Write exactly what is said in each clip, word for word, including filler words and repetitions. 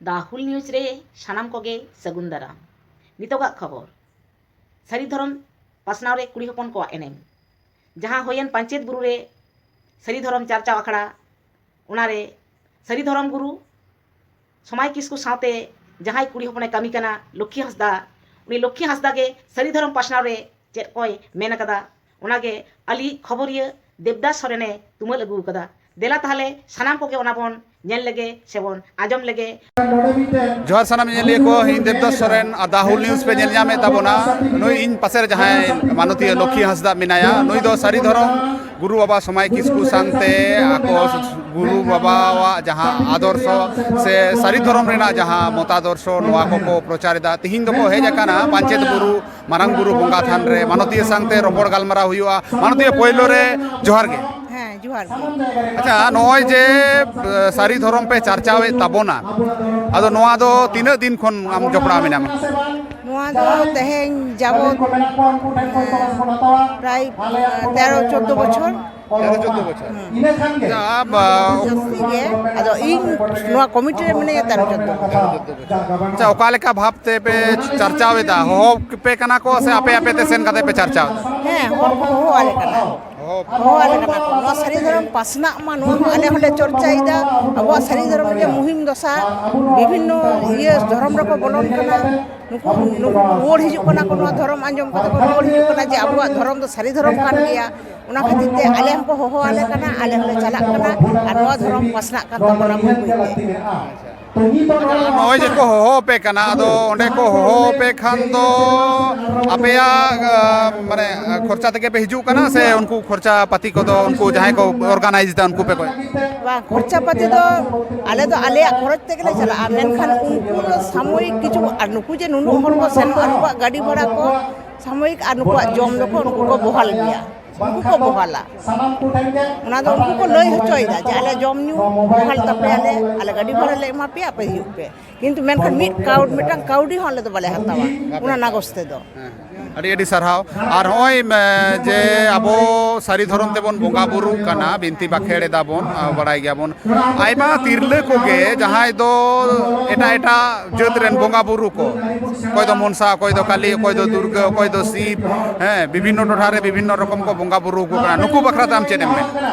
ᱫᱟ ᱦᱩᱞ ᱱᱤᱭᱩᱡᱽ ᱨᱮ ᱥᱟᱱᱟᱢ ᱠᱚᱜᱮ ᱥᱟᱹᱜᱩᱱ ᱫᱟᱨᱟᱢ᱾ ᱱᱤᱛᱚᱜᱟᱜ ᱠᱷᱚᱵᱚᱨ, ᱥᱟᱹᱨᱤ ᱫᱷᱚᱨᱚᱢ ᱯᱟᱥᱱᱟᱣ ᱨᱮ ᱠᱩᱲᱤ ᱦᱚᱯᱚᱱ ᱠᱚᱣᱟᱜ ᱮᱱᱮᱢ᱾ ᱡᱟᱦᱟᱸ ᱦᱩᱭᱮᱱ ᱯᱟᱧᱪᱮᱛ ᱵᱩᱨᱩ ᱨᱮ ᱥᱟᱹᱨᱤ ᱫᱷᱚᱨᱚᱢ ᱪᱟᱨᱪᱟᱣ ᱟᱠᱷᱲᱟ, ᱚᱱᱟᱨᱮ ᱥᱟᱹᱨᱤ ᱫᱷᱚᱨᱚᱢ ᱜᱩᱨᱩ ᱥᱚᱢᱟᱭ ᱠᱤᱥᱠᱩ ᱥᱟᱶᱛᱮ ᱡᱟᱦᱟᱸᱭ ᱠᱩᱲᱤ ᱦᱚᱯᱚᱱᱮ ᱠᱟᱹᱢᱤ ᱠᱟᱱᱟ, ᱞᱚᱠᱠᱷᱤ ᱦᱟᱸᱥᱫᱟ, ᱩᱱᱤ ᱞᱚᱠᱠᱷᱤ ᱦᱟᱸᱥᱫᱟ ᱜᱮ ᱥᱟᱹᱨᱤ ᱫᱷᱚᱨᱚᱢ ᱯᱟᱥᱱᱟᱣ ᱨᱮ ᱪᱮᱫ ᱠᱚᱭ ᱢᱮᱱ ᱟᱠᱟᱫᱟ, ᱚᱱᱟᱜᱮ ᱟᱞᱮᱭᱤᱡ ᱠᱷᱚᱵᱚᱨᱤᱭᱟᱹ ᱫᱮᱵᱽᱫᱟᱥ ᱥᱚᱨᱮᱱᱮ ᱛᱩᱢᱟᱹᱞ ᱟᱹᱜᱩ ᱟᱠᱟᱫᱟ᱾ ᱫᱮᱞᱟ ᱛᱟᱦᱞᱮ ᱥᱟᱱᱟᱢ ᱠᱚᱜᱮ ᱚᱱᱟ ᱵᱚᱱ ᱧᱮᱞ ᱞᱮᱜᱮ ᱥᱮᱵᱚᱱ ᱟᱸᱡᱚᱢ ᱞᱮᱜᱮ᱾ ᱡᱚᱦᱟᱨ ᱥᱟᱱᱟᱢ ᱧᱮᱧᱮᱞᱤᱭᱟᱹ ᱠᱚ, ᱤᱧ ᱫᱮᱵᱽᱫᱟᱥ ᱥᱚᱨᱮᱱ ᱟᱨ ᱫᱟ ᱦᱩᱞ ᱱᱤᱭᱩᱡᱽ ᱯᱮ ᱧᱮᱞ ᱧᱟᱢᱮᱫ ᱛᱟᱵᱚᱱᱟ᱾ ᱱᱩᱭ ᱤᱧ ᱯᱟᱥᱮ ᱨᱮ ᱡᱟᱦᱟᱸᱭ ᱢᱟᱱᱚᱛᱤᱭᱟᱹ ᱞᱚᱠᱠᱷᱤ ᱦᱟᱸᱥᱫᱟ ᱢᱮᱱᱟᱭᱟ, ᱱᱩᱭ ᱫᱚ ᱥᱟᱹᱨᱤ ᱫᱷᱚᱨᱚᱢ ᱜᱩᱨᱩ ᱵᱟᱵᱟ ᱥᱚᱢᱟᱭ ᱠᱤᱥᱠᱩ ᱥᱟᱝᱛᱮ ᱟᱠᱚ ᱜᱩᱨᱩ ᱵᱟᱵᱟᱣᱟᱜ ᱡᱟᱦᱟᱸ ᱟᱫᱚᱨᱥᱚ ᱥᱮ ᱥᱟᱹᱨᱤ ᱫᱷᱚᱨᱚᱢ ᱨᱮᱱᱟᱜ ᱡᱟᱦᱟᱸ ᱢᱚᱛᱟᱫᱚᱨᱥᱚ, ᱱᱚᱣᱟ ᱠᱚᱠᱚ ᱯᱨᱚᱪᱟᱨ ᱮᱫᱟ᱾ ᱛᱤᱦᱤᱧ ᱫᱚᱠᱚ ᱦᱮᱡ ᱟᱠᱟᱱᱟ ᱯᱟᱧᱪᱮᱛ ᱵᱩᱨᱩ ᱢᱟᱨᱟᱝ ᱵᱩᱨᱩ ᱵᱚᱸᱜᱟ ᱛᱷᱟᱱ ᱨᱮ᱾ ᱢᱟᱱᱚᱛᱤᱭᱟᱹ ᱥᱟᱝᱛᱮ ᱨᱚᱯᱚᱲ ᱜᱟᱞᱢᱟᱨᱟᱣ ᱦᱩᱭᱩᱜᱼᱟ᱾ ᱢᱟᱱᱚᱛᱤᱭᱟᱹ, ᱯᱳᱭᱞᱳ ᱨᱮ ᱡᱚᱦᱟᱨ ᱜᱮ᱾ ᱦᱮᱸ, ᱡᱚᱦᱟᱨ ᱜᱮ᱾ ᱟᱪᱪᱷᱟ, ᱱᱚᱜᱼᱚᱭ ᱡᱮ ᱮ, ᱥᱟᱹᱨᱤ ᱫᱷᱚᱨᱚᱢ ᱯᱮ ᱪᱟᱨᱪᱟᱣᱮᱫ ᱛᱟᱵᱚᱱᱟ, ᱟᱫᱚ ᱱᱚᱣᱟ ᱫᱚ ᱛᱤᱱᱟᱹᱜ ᱫᱤᱱ ᱠᱷᱚᱱ ᱟᱢ ᱡᱚᱯᱲᱟᱣ ᱢᱮᱱᱟᱢᱟ? ᱱᱚᱣᱟ ᱫᱚ ᱛᱮᱦᱮᱧ ᱡᱟᱵᱚᱛ, ᱮ, ᱯᱨᱟᱭ, ᱮ, ᱛᱮᱨᱚ ᱪᱳᱫᱽᱫᱳ ᱵᱚᱪᱷᱚᱨ᱾ ᱛᱮᱨᱚ ᱪᱳᱫᱽᱫᱳ ᱵᱚᱪᱷᱚᱨ᱾ ᱦᱩᱸ᱾ ᱟᱪᱪᱷᱟ, ᱟᱢ, ᱟ, ᱡᱟᱹᱥᱛᱤ ᱜᱮ᱾ ᱟᱫᱚ ᱤᱧ ᱱᱚᱣᱟ ᱠᱚᱢᱤᱴᱤ ᱨᱮ ᱢᱤᱱᱟᱹᱧᱟ ᱛᱮᱨᱚ ᱪᱳᱫᱽᱫᱳ ᱵᱚᱪᱷᱚᱨ᱾ ᱟᱪᱪᱷᱟ, ᱚᱠᱟ ᱞᱮᱠᱟ ᱵᱷᱟᱵ ᱛᱮ ᱯᱮ ᱪᱟᱨᱪᱟᱣ ᱮᱫᱟ? ᱦᱚᱦᱚ ᱯᱮ ᱠᱟᱱᱟ ᱠᱚ ᱥᱮ ᱟᱯᱮ ᱟᱯᱮ ᱛᱮ ᱥᱮᱱ ᱠᱟᱛᱮ ᱯᱮ ᱪᱟᱨᱪᱟᱣ ᱮᱫᱟ? ᱦᱮᱸ, ᱦᱚᱲ ᱠᱚ ᱦᱚᱦᱚ ᱟᱞᱮ ᱠᱟᱱᱟ᱾ ᱦᱚᱦᱚ ᱟᱞᱮ ᱠᱟᱱᱟ ᱠᱚ᱾ ᱱᱚᱣᱟ ᱥᱟᱹᱨᱤ ᱫᱷᱚᱨᱚᱢ ᱯᱟᱥᱱᱟᱜ ᱢᱟ, ᱱᱚᱣᱟ ᱦᱚᱸ ᱟᱞᱮ ᱦᱚᱸᱞᱮ ᱪᱚᱨᱪᱟᱭᱮᱫᱟ᱾ ᱟᱵᱚᱣᱟᱜ ᱥᱟᱹᱨᱤ ᱫᱷᱚᱨᱚᱢ ᱨᱮ ᱢᱩᱦᱤᱢ ᱫᱚᱥᱟ, ᱵᱤᱵᱷᱤᱱᱱᱚ ᱤᱭᱟᱹ ᱫᱷᱚᱨᱚᱢ ᱨᱮᱠᱚ ᱵᱚᱞᱚᱱ ᱠᱟᱱᱟ᱾ ᱱᱩᱠᱩ, ᱱᱩᱠᱩ ᱨᱩᱣᱟᱹᱲ ᱦᱤᱡᱩᱜ ᱠᱟᱱᱟ ᱠᱚ, ᱱᱚᱣᱟ ᱫᱷᱚᱨᱚᱢ ᱟᱸᱡᱚᱢ ᱠᱟᱛᱮ ᱠᱚ ᱨᱩᱣᱟᱹᱲ ᱦᱤᱡᱩᱜ ᱠᱟᱱᱟ ᱡᱮ ᱟᱵᱚᱣᱟᱜ ᱫᱷᱚᱨᱚᱢ ᱫᱚ ᱥᱟᱹᱨᱤ ᱫᱷᱚᱨᱚᱢ ᱠᱟᱱ ᱜᱮᱭᱟ᱾ ᱚᱱᱟ ᱠᱷᱟᱹᱛᱤᱨ ᱛᱮ ᱟᱞᱮ ᱦᱚᱸᱠᱚ ᱦᱚᱦᱚ ᱟᱞᱮ ᱠᱟᱱᱟ, ᱟᱞᱮ ᱦᱚᱸᱞᱮ ᱪᱟᱞᱟᱜ ᱠᱟᱱᱟ ᱟᱨ ᱱᱚᱣᱟ ᱫᱷᱚᱨᱚᱢ ᱯᱟᱥᱱᱟᱜ ᱠᱟᱱ ᱛᱟᱵᱚᱱᱟ ᱵᱟᱹᱭ ᱵᱟᱹᱭ ᱛᱮ᱾ ᱱᱚᱜᱼᱚᱭ ᱡᱮ ᱠᱚ ᱦᱚᱦᱚ ᱟᱯᱮ ᱠᱟᱱᱟ, ᱟᱫᱚ ᱚᱸᱰᱮ ᱠᱚ ᱦᱚᱦᱚ ᱟᱯᱮ ᱠᱷᱟᱱ ᱫᱚ ᱟᱯᱮᱭᱟᱜ, ᱟ, ᱢᱟᱱᱮ, ᱠᱷᱚᱨᱪᱟ ᱛᱮᱜᱮ ᱯᱮ ᱦᱤᱡᱩᱜ ᱠᱟᱱᱟ ᱥᱮ ᱩᱱᱠᱩ ᱠᱷᱚᱨᱪᱟ ᱯᱟᱹᱛᱤ ᱠᱚᱫᱚ ᱩᱱᱠᱩ ᱡᱟᱦᱟᱸᱭ ᱠᱚ ᱚᱨᱜᱟᱱᱟᱭᱤᱡᱽ ᱮᱫᱟ ᱩᱱᱠᱩ ᱯᱮ ᱠᱚᱭ? ᱵᱟᱝ, ᱠᱷᱚᱨᱪᱟ ᱯᱟᱹᱛᱤ ᱫᱚ ᱟᱞᱮ ᱫᱚ ᱟᱞᱮᱭᱟᱜ ᱠᱷᱚᱨᱚᱪ ᱛᱮᱜᱮ ᱞᱮ ᱪᱟᱞᱟᱜᱼᱟ, ᱢᱮᱱᱠᱷᱟᱱ ᱩᱱᱠᱩ ᱫᱚ ᱥᱟᱢᱚᱭᱤᱠ ᱠᱤᱪᱷᱩ, ᱟᱨ ᱱᱩᱠᱩ ᱡᱮ ᱱᱩᱱᱟᱹᱜ ᱦᱚᱲ ᱠᱚ ᱥᱮᱱᱚᱜᱼᱟ, ᱱᱩᱠᱩᱣᱟᱜ ᱜᱟᱹᱰᱤ ᱵᱷᱟᱲᱟ ᱠᱚ ᱥᱟᱢᱚᱭᱤᱠ, ᱟᱨ ᱱᱩᱠᱩᱣᱟᱜ ᱡᱚᱢ ᱫᱚᱠᱚ ᱩᱱᱠᱩ ᱠᱚ ᱵᱚᱦᱟᱞ ᱜᱮᱭᱟ, ᱩᱱᱠᱩ ᱠᱚ ᱵᱚᱦᱟᱞᱟ᱾ ᱚᱱᱟ ᱫᱚ ᱩᱱᱠᱩ ᱠᱚ ᱞᱟᱹᱭ ᱦᱚᱪᱚᱭᱮᱫᱟ ᱡᱮ ᱟᱞᱮ ᱡᱚᱢ ᱧᱩ ᱵᱚᱦᱟᱞ ᱛᱟᱯᱮᱭᱟᱞᱮ, ᱟᱞᱮ ᱜᱟᱹᱰᱤ ᱵᱷᱟᱲᱟ ᱞᱮ ᱮᱢᱟ ᱯᱮᱭᱟ, ᱟᱯᱮ ᱦᱤᱡᱩᱜ ᱯᱮ, ᱠᱤᱱᱛᱩ ᱢᱮᱱᱠᱷᱟᱱ ᱢᱤᱫ ᱠᱟᱹᱣᱰᱤ, ᱢᱤᱫᱴᱟᱝ ᱠᱟᱹᱣᱰᱤ ᱦᱚᱸ ᱟᱞᱮ ᱫᱚ ᱵᱟᱞᱮ ᱦᱟᱛᱟᱣᱟ ᱚᱱᱟ ᱱᱟᱜᱚᱡᱽ ᱛᱮᱫᱚ᱾ ᱦᱮᱸ᱾ ᱟᱹᱰᱤ ᱟᱹᱰᱤ ᱥᱟᱨᱦᱟᱣ᱾ ᱟᱨ ᱱᱚᱜᱼᱚᱭ ᱡᱮ ᱟᱵᱚ ᱥᱟᱹᱨᱤ ᱫᱷᱚᱨᱚᱢ ᱛᱮᱵᱚᱱ ᱵᱚᱸᱜᱟ ᱵᱩᱨᱩᱜ ᱠᱟᱱᱟ, ᱵᱤᱱᱛᱤ ᱵᱟᱠᱷᱮᱲ ᱮᱫᱟ ᱵᱚᱱ, ᱵᱟᱲᱟᱭ ᱜᱮᱭᱟᱵᱚᱱ, ᱟᱭᱢᱟ ᱛᱤᱨᱞᱟᱹ ᱠᱚᱜᱮ ᱡᱟᱦᱟᱸᱭ ᱫᱚ ᱮᱴᱟᱜ ᱮᱴᱟᱜ ᱡᱟᱹᱛ ᱨᱮᱱ ᱵᱚᱸᱜᱟ ᱵᱩᱨᱩ ᱠᱚ, ᱚᱠᱚᱭ ᱫᱚ ᱢᱚᱱᱥᱟ, ᱚᱠᱚᱭ ᱫᱚ ᱠᱟᱞᱤ, ᱚᱠᱚᱭ ᱫᱚ ᱫᱩᱨᱜᱟᱹ, ᱚᱠᱚᱭ ᱫᱚ ᱥᱤᱵ, ᱦᱮᱸ, ᱵᱤᱵᱷᱤᱱᱱᱚ ᱴᱚᱴᱷᱟ ᱨᱮ ᱵᱤᱵᱷᱤᱱᱱᱚ ᱨᱚᱠᱚᱢ ᱠᱚ ᱵᱚᱸᱜᱟ ᱵᱩᱨᱩ ᱟᱠᱚ ᱠᱟᱱᱟ, ᱱᱩᱠᱩ ᱵᱟᱠᱷᱨᱟ ᱛᱮ ᱟᱢ ᱪᱮᱫ ᱮᱢ ᱢᱮᱱᱟ?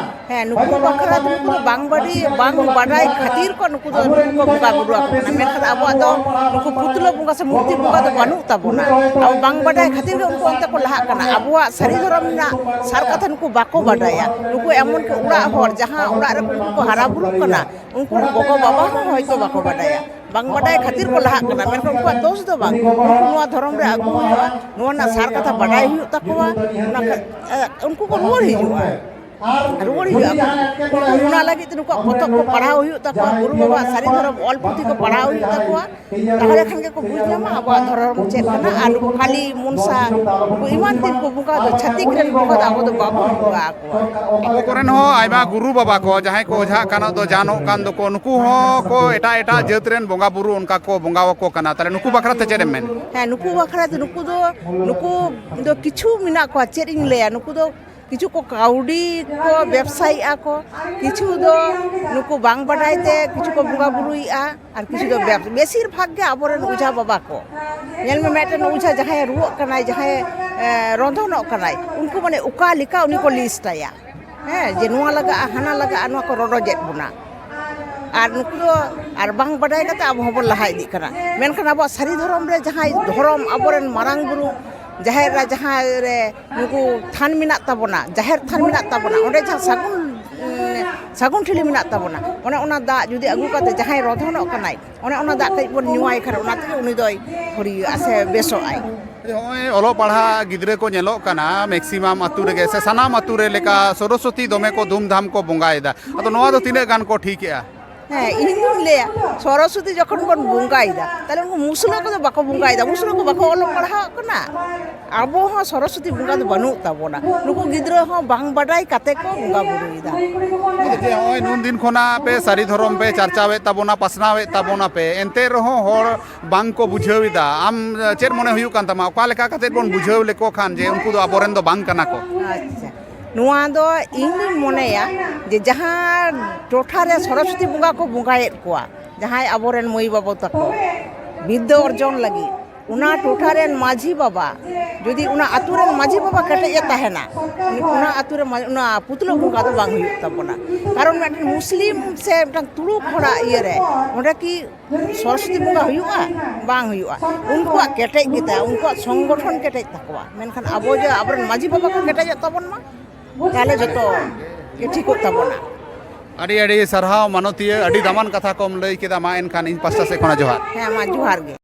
ᱦᱮᱸ, ᱱᱩᱠᱩ ᱵᱟᱠᱷᱨᱟ ᱫᱚ, ᱱᱩᱠᱩ ᱫᱚ ᱵᱟᱝ ᱵᱟᱰᱟᱭ, ᱵᱟᱝ ᱵᱟᱰᱟᱭ ᱠᱷᱟᱹᱛᱤᱨ ᱠᱚ ᱱᱩᱠᱩ ᱫᱚ, ᱱᱩᱠᱩ ᱠᱚ ᱵᱚᱸᱜᱟ ᱵᱩᱨᱩ ᱟᱠᱚ ᱠᱟᱱᱟ᱾ ᱢᱮᱱᱠᱷᱟᱱ ᱟᱵᱚᱣᱟᱜ ᱫᱚ ᱱᱩᱠᱩ ᱯᱩᱛᱞᱟᱹ ᱵᱚᱸᱜᱟ ᱥᱮ ᱢᱩᱨᱛᱤ ᱵᱚᱸᱜᱟ ᱫᱚ ᱵᱟᱹᱱᱩᱜ ᱛᱟᱵᱚᱱᱟ᱾ ᱟᱵᱚ ᱵᱟᱝ ᱵᱟᱰᱟᱭ ᱠᱷᱟᱹᱛᱤᱨ ᱜᱮ ᱩᱱᱠᱩ ᱚᱱᱛᱮ ᱠᱚ ᱞᱟᱦᱟᱜ ᱠᱟᱱᱟ᱾ ᱟᱵᱚᱣᱟᱜ ᱥᱟᱹᱨᱤ ᱫᱷᱚᱨᱚᱢ ᱨᱮᱱᱟᱜ ᱥᱟᱨ ᱠᱟᱛᱷᱟ ᱱᱩᱠᱩ ᱵᱟᱠᱚ ᱵᱟᱰᱟᱭᱟ᱾ ᱱᱩᱠᱩ ᱮᱢᱚᱱ ᱠᱤ ᱚᱲᱟᱜ ᱦᱚᱲ, ᱡᱟᱦᱟᱸ ᱚᱲᱟᱜ ᱨᱮ ᱩᱱᱠᱩ ᱠᱚ ᱦᱟᱨᱟ ᱵᱩᱨᱩᱜ ᱠᱟᱱᱟ, ᱩᱱᱠᱩ ᱜᱚᱜᱚ ᱵᱟᱵᱟ ᱦᱚᱸ ᱦᱚᱭᱛᱳ ᱵᱟᱠᱚ ᱵᱟᱰᱟᱭᱟ᱾ ᱵᱟᱝ ᱵᱟᱰᱟᱭ ᱠᱷᱟᱹᱛᱤᱨ ᱠᱚ ᱞᱟᱦᱟᱜ ᱠᱟᱱᱟ, ᱢᱮᱱᱠᱷᱟᱱ ᱩᱱᱠᱩᱣᱟᱜ ᱫᱳᱥ ᱫᱚ ᱵᱟᱝ᱾ ᱩᱱᱠᱩ ᱱᱚᱣᱟ ᱫᱷᱚᱨᱚᱢ ᱨᱮ ᱟᱹᱜᱩ ᱦᱩᱭᱩᱜᱼᱟ, ᱱᱚᱣᱟ ᱨᱮᱱᱟᱜ ᱥᱟᱨ ᱠᱟᱛᱷᱟ ᱵᱟᱰᱟᱭ ᱦᱩᱭᱩᱜ ᱛᱟᱠᱚᱣᱟ, ᱚᱱᱟ ᱠᱷᱟᱹ-, ᱮ, ᱩᱱᱠᱩ ᱠᱚ ᱨᱩᱣᱟᱹᱲ ᱦᱤᱡᱩᱜᱼᱟ᱾ ᱨᱩᱣᱟᱹᱲ ᱦᱤᱡᱩᱜᱼᱟ ᱠᱚ᱾ ᱩᱱᱠᱩ ᱚᱱᱟ ᱞᱟᱹᱜᱤᱫ ᱛᱮ ᱱᱩᱠᱩᱣᱟᱜ ᱯᱚᱛᱚᱵ ᱠᱚ ᱯᱟᱲᱦᱟᱣ ᱦᱩᱭᱩᱜ ᱛᱟᱠᱚᱣᱟ, ᱜᱩᱨᱩ ᱵᱟᱵᱟᱣᱟᱜ ᱥᱟᱹᱨᱤ ᱫᱷᱚᱨᱚᱢ ᱚᱞ ᱯᱩᱛᱷᱤ ᱠᱚ ᱯᱟᱲᱦᱟᱣ ᱦᱩᱭᱩᱜ ᱛᱟᱠᱚᱣᱟ᱾ ᱛᱟᱦᱚᱞᱮ ᱠᱷᱟᱱ ᱜᱮᱠᱚ ᱵᱩᱡᱽ ᱧᱟᱢᱟ ᱟᱵᱚᱣᱟᱜ ᱫᱷᱚᱨᱚᱢ ᱪᱮᱫ ᱠᱟᱱᱟ᱾ ᱟᱨ ᱱᱩᱠᱩ ᱠᱟᱹᱞᱤ ᱢᱚᱱᱥᱟ, ᱱᱩᱠᱩ ᱮᱢᱟᱱ ᱛᱮᱱ ᱠᱚ ᱵᱚᱸᱜᱟ ᱫᱚ, ᱪᱷᱟᱹᱛᱤᱠ ᱨᱮᱱ ᱵᱚᱸᱜᱟ ᱫᱚ ᱟᱵᱚ ᱫᱚ ᱵᱟᱵᱚᱱ ᱵᱚᱸᱜᱟ ᱟᱠᱚᱣᱟ᱾ ᱟᱵᱚ ᱠᱚᱨᱮᱱ ᱦᱚᱸ ᱟᱭᱢᱟ ᱜᱩᱨᱩ ᱵᱟᱵᱟ ᱠᱚ, ᱡᱟᱦᱟᱸᱭ ᱠᱚ ᱚᱡᱷᱟᱜ ᱠᱟᱱᱚᱜ ᱫᱚ ᱡᱟᱱᱚᱜ ᱠᱟᱱ ᱫᱚᱠᱚ, ᱱᱩᱠᱩ ᱦᱚᱸ ᱠᱚ ᱮᱴᱟᱜ ᱮᱴᱟᱜ ᱡᱟᱹᱛ ᱨᱮᱱ ᱵᱚᱸᱜᱟ ᱵᱩᱨᱩ ᱚᱱᱠᱟ ᱠᱚ ᱵᱚᱸᱜᱟ ᱟᱠᱚ ᱠᱟᱱᱟ᱾ ᱛᱟᱦᱚᱞᱮ ᱱᱩᱠᱩ ᱵᱟᱠᱷᱨᱟ ᱛᱮ ᱪᱮᱫ ᱮᱢ ᱢᱮᱱᱟ? ᱦᱮᱸ, ᱱᱩᱠᱩ ᱵᱟᱠᱷᱨᱟ ᱛᱮ, ᱱᱩᱠᱩ ᱫᱚ, ᱱᱩᱠᱩ ᱫᱚ ᱠᱤᱪᱷᱩ ᱢᱮᱱᱟᱜ ᱠᱚᱣᱟ, ᱪᱮᱫ ᱤᱧ ᱞᱟᱹᱭᱟ, ᱱᱩᱠᱩ ᱫᱚ ᱠᱤᱪᱷᱩ ᱠᱚ ᱠᱟᱹᱣᱰᱤ ᱠᱚ ᱵᱮᱵᱽᱥᱟᱭᱮᱫᱼᱟ ᱠᱚ, ᱠᱤᱪᱷᱩ ᱫᱚ ᱱᱩᱠᱩ ᱵᱟᱝ ᱵᱟᱰᱟᱭ ᱛᱮ ᱠᱤᱪᱷᱩ ᱠᱚ ᱵᱚᱸᱜᱟ ᱵᱩᱨᱩᱭᱮᱫᱼᱟ, ᱟᱨ ᱠᱤᱪᱷᱩ ᱫᱚ ᱵᱮᱵᱽ-, ᱵᱮᱥᱤᱨ ᱵᱷᱟᱜᱽ ᱜᱮ ᱟᱵᱚᱨᱮᱱ ᱚᱡᱷᱟ ᱵᱟᱵᱟ ᱠᱚ᱾ ᱧᱮᱞ ᱢᱮ, ᱢᱤᱫᱴᱮᱱ ᱚᱡᱷᱟ ᱡᱟᱦᱟᱸᱭ ᱨᱩᱣᱟᱹᱜ ᱠᱟᱱᱟᱭ, ᱡᱟᱦᱟᱸᱭ, ᱮ, ᱨᱚᱸᱫᱷᱚᱱᱚᱜ ᱠᱟᱱᱟᱭ, ᱩᱱᱠᱩ ᱢᱟᱱᱮ ᱚᱠᱟ ᱞᱮᱠᱟ ᱩᱱᱤ ᱠᱚ ᱞᱤᱥᱴ ᱟᱭᱟ, ᱦᱮᱸ, ᱡᱮ ᱱᱚᱣᱟ ᱞᱟᱜᱟᱜᱼᱟ, ᱦᱟᱱᱟ ᱞᱟᱜᱟᱜᱼᱟ, ᱱᱚᱣᱟ ᱠᱚ ᱨᱚᱰᱚᱡᱮᱫ ᱵᱚᱱᱟ᱾ ᱟᱨ ᱱᱩᱠᱩ ᱫᱚ ᱟᱨ ᱵᱟᱝ ᱵᱟᱰᱟᱭ ᱠᱟᱛᱮ ᱟᱵᱚ ᱦᱚᱸᱵᱚᱱ ᱞᱟᱦᱟ ᱤᱫᱤᱜ ᱠᱟᱱᱟ᱾ ᱢᱮᱱᱠᱷᱟᱱ ᱟᱵᱚᱣᱟᱜ ᱥᱟᱹᱨᱤ ᱫᱷᱚᱨᱚᱢ ᱨᱮ ᱡᱟᱦᱟᱸᱭ ᱫᱷᱚᱨᱚᱢ, ᱟᱵᱚᱨᱮᱱ ᱢᱟᱨᱟᱝ ᱵᱩᱨᱩ ᱡᱟᱦᱮᱨ ᱨᱮ, ᱡᱟᱦᱟᱸ ᱨᱮ ᱱᱩᱠᱩ ᱛᱷᱟᱱ ᱢᱮᱱᱟᱜ ᱛᱟᱵᱚᱱᱟ, ᱡᱟᱦᱮᱨ ᱛᱷᱟᱱ ᱢᱮᱱᱟᱜ ᱛᱟᱵᱚᱱᱟ, ᱚᱸᱰᱮ ᱡᱟᱦᱟᱸ ᱥᱟᱹᱜᱩᱱ, ᱩᱸ, ᱥᱟᱹᱜᱩᱱ ᱴᱷᱤᱞᱤ ᱢᱮᱱᱟᱜ ᱛᱟᱵᱚᱱᱟ, ᱚᱱᱮ ᱚᱱᱟ ᱫᱟᱜ ᱡᱩᱫᱤ ᱟᱹᱜᱩ ᱠᱟᱛᱮ ᱡᱟᱦᱟᱸᱭ ᱨᱚᱸᱫᱷᱚᱱᱚᱜ ᱠᱟᱱᱟᱭ, ᱚᱱᱮ ᱚᱱᱟ ᱫᱟᱜ ᱠᱟᱹᱡ ᱵᱚᱱ ᱧᱩᱣᱟᱭ ᱠᱷᱟᱱ ᱚᱱᱟ ᱛᱮᱜᱮ ᱩᱱᱤ ᱫᱚᱭ ᱯᱷᱟᱹᱨᱭᱟᱹᱜᱼᱟ ᱥᱮ ᱵᱮᱥᱚᱜ ᱟᱭ᱾ ᱱᱚᱜᱼᱚᱭ ᱚᱞᱚᱜ ᱯᱟᱲᱦᱟᱜ ᱜᱤᱫᱽᱨᱟᱹ ᱠᱚ ᱧᱮᱞᱚᱜ ᱠᱟᱱᱟ, ᱢᱮᱠᱥᱤᱢᱟᱢ ᱟᱹᱛᱩ ᱨᱮᱜᱮ ᱥᱮ ᱥᱟᱱᱟᱢ ᱟᱹᱛᱩ ᱨᱮ ᱞᱮᱠᱟ ᱥᱚᱨᱚᱥᱚᱛᱤ ᱫᱚᱢᱮ ᱠᱚ ᱫᱷᱩᱢᱫᱷᱟᱢ ᱠᱚ ᱵᱚᱸᱜᱟᱭᱮᱫᱟ᱾ ᱟᱫᱚ ᱱᱚᱣᱟ ᱫᱚ ᱛᱤᱱᱟᱹᱜ ᱜᱟᱱ ᱠᱚ ᱴᱷᱤᱠᱮᱜᱼᱟ? ᱦᱮᱸ, ᱤᱧ ᱫᱩᱧ ᱞᱟᱹᱭᱟ, ᱥᱚᱨᱚᱥᱚᱛᱤ ᱡᱚᱠᱷᱚᱱ ᱵᱚᱱ ᱵᱚᱸᱜᱟᱭᱮᱫᱟ, ᱛᱟᱦᱞᱮ ᱩᱱᱠᱩ ᱢᱩᱥᱞᱟᱹ ᱠᱚᱫᱚ ᱵᱟᱠᱚ ᱵᱚᱸᱜᱟᱭᱮᱫᱟ, ᱢᱩᱥᱞᱟᱹ ᱠᱚ ᱵᱟᱠᱚ ᱚᱞᱚᱜ ᱯᱟᱲᱦᱟᱣ ᱠᱟᱱᱟ᱾ ᱟᱵᱚ ᱦᱚᱸ ᱥᱚᱨᱚᱥᱚᱛᱤ ᱵᱚᱸᱜᱟ ᱫᱚ ᱵᱟᱹᱱᱩᱜ ᱛᱟᱵᱚᱱᱟ᱾ ᱱᱩᱠᱩ ᱜᱤᱫᱽᱨᱟᱹ ᱦᱚᱸ ᱵᱟᱝ ᱵᱟᱰᱟᱭ ᱠᱟᱛᱮ ᱠᱚ ᱵᱚᱸᱜᱟ ᱵᱩᱨᱩᱭᱮᱫᱟ᱾ ᱡᱮ ᱱᱚᱜᱼᱚᱭ ᱱᱩᱱ ᱫᱤᱱ ᱠᱷᱚᱱᱟᱜ ᱯᱮ ᱥᱟᱹᱨᱤ ᱫᱷᱚᱨᱚᱢ ᱯᱮ ᱪᱟᱨᱪᱟᱣᱮᱫ ᱛᱟᱵᱚᱱᱟ, ᱯᱟᱥᱱᱟᱣᱮᱫ ᱛᱟᱵᱚᱱᱟ ᱯᱮ, ᱮᱱᱛᱮ ᱨᱮᱦᱚᱸ ᱦᱚᱲ ᱵᱟᱝ ᱠᱚ ᱵᱩᱡᱷᱟᱹᱣ ᱮᱫᱟ᱾ ᱟᱢ ᱪᱮᱫ ᱢᱚᱱᱮ ᱦᱩᱭᱩᱜ ᱠᱟᱱ ᱛᱟᱢᱟ, ᱚᱠᱟ ᱞᱮᱠᱟ ᱠᱟᱛᱮ ᱵᱚᱱ ᱵᱩᱡᱷᱟᱹᱣ ᱞᱮᱠᱚ ᱠᱷᱟᱱ ᱡᱮ ᱩᱱᱠᱩ ᱫᱚ ᱟᱵᱚᱨᱮᱱ ᱫᱚ ᱵᱟᱝ ᱠᱟᱱᱟ ᱠᱚ? ᱟᱪᱪᱷᱟ, ᱱᱚᱣᱟ ᱫᱚ ᱤᱧ ᱫᱩᱧ ᱢᱚᱱᱮᱭᱟ ᱡᱮ ᱡᱟᱦᱟᱸ ᱴᱚᱴᱷᱟ ᱨᱮ ᱥᱚᱨᱚᱥᱚᱛᱤ ᱵᱚᱸᱜᱟ ᱠᱚ ᱵᱚᱸᱜᱟᱭᱮᱫ ᱠᱚᱣᱟ, ᱡᱟᱦᱟᱸᱭ ᱟᱵᱚᱨᱮᱱ ᱢᱟᱹᱭ ᱵᱟᱹᱵᱩ ᱛᱟᱠᱚ ᱵᱤᱫᱽᱫᱟᱹ ᱚᱨᱡᱚᱱ ᱞᱟᱹᱜᱤᱫ, ᱚᱱᱟ ᱴᱚᱴᱷᱟ ᱨᱮᱱ ᱢᱟᱹᱡᱷᱤ ᱵᱟᱵᱟ, ᱡᱩᱫᱤ ᱚᱱᱟ ᱟᱹᱛᱩ ᱨᱮᱱ ᱢᱟᱹᱡᱷᱤ ᱵᱟᱵᱟ ᱠᱮᱴᱮᱡ ᱮ ᱛᱟᱦᱮᱱᱟ, ᱚᱱᱟ ᱟᱹᱛᱩ ᱨᱮ ᱢᱟ-, ᱚᱱᱟ ᱯᱩᱛᱞᱟᱹ ᱵᱚᱸᱜᱟ ᱫᱚ ᱵᱟᱝ ᱦᱩᱭᱩᱜ ᱛᱟᱵᱚᱱᱟ᱾ ᱠᱟᱨᱚᱱ ᱢᱤᱫᱴᱮᱱ ᱢᱩᱥᱞᱤᱢ ᱥᱮ ᱢᱤᱫᱴᱟᱝ ᱛᱩᱲᱩᱠ ᱦᱚᱲᱟᱜ ᱤᱭᱟᱹᱨᱮ ᱚᱸᱰᱮ ᱠᱤ ᱥᱚᱨᱚᱥᱚᱛᱤ ᱵᱚᱸᱜᱟ ᱦᱩᱭᱩᱜᱼᱟ? ᱵᱟᱝ ᱦᱩᱭᱩᱜᱼᱟ᱾ ᱩᱱᱠᱩᱣᱟᱜ ᱠᱮᱴᱮᱡ ᱜᱮᱛᱟ, ᱩᱱᱠᱩᱣᱟᱜ ᱥᱚᱝᱜᱚᱴᱷᱚᱱ ᱠᱮᱴᱮᱡ ᱛᱟᱠᱚᱣᱟ, ᱢᱮᱱᱠᱷᱟᱱ ᱟᱵᱚ ᱡᱮ ᱟᱵᱚᱨᱮᱱ ᱢᱟᱹᱡᱷᱤ ᱵᱟᱵᱟ ᱠᱚ ᱠᱮᱴᱮᱡᱚᱜ ᱛᱟᱵᱚᱱ ᱢᱟ, ᱛᱟᱦᱚᱞᱮ ᱡᱚᱛᱚ ᱜᱮ ᱴᱷᱤᱠᱚᱜ ᱛᱟᱵᱚᱱᱟ᱾ ᱟᱹᱰᱤ ᱟᱹᱰᱤ ᱥᱟᱨᱦᱟᱣ ᱢᱟᱱᱚᱛᱤᱭᱟᱹ, ᱟᱹᱰᱤ ᱫᱟᱢᱟᱱ ᱠᱟᱛᱷᱟ ᱠᱚᱢ ᱞᱟᱹᱭ ᱠᱮᱫᱟ᱾ ᱢᱟ ᱮᱱᱠᱷᱟᱱ ᱤᱧ ᱯᱟᱥᱴᱟ ᱥᱮᱫ ᱠᱷᱚᱱᱟᱜ ᱡᱚᱦᱟᱨ᱾ ᱦᱮᱸ, ᱢᱟ ᱡᱚᱦᱟᱨ ᱜᱮ᱾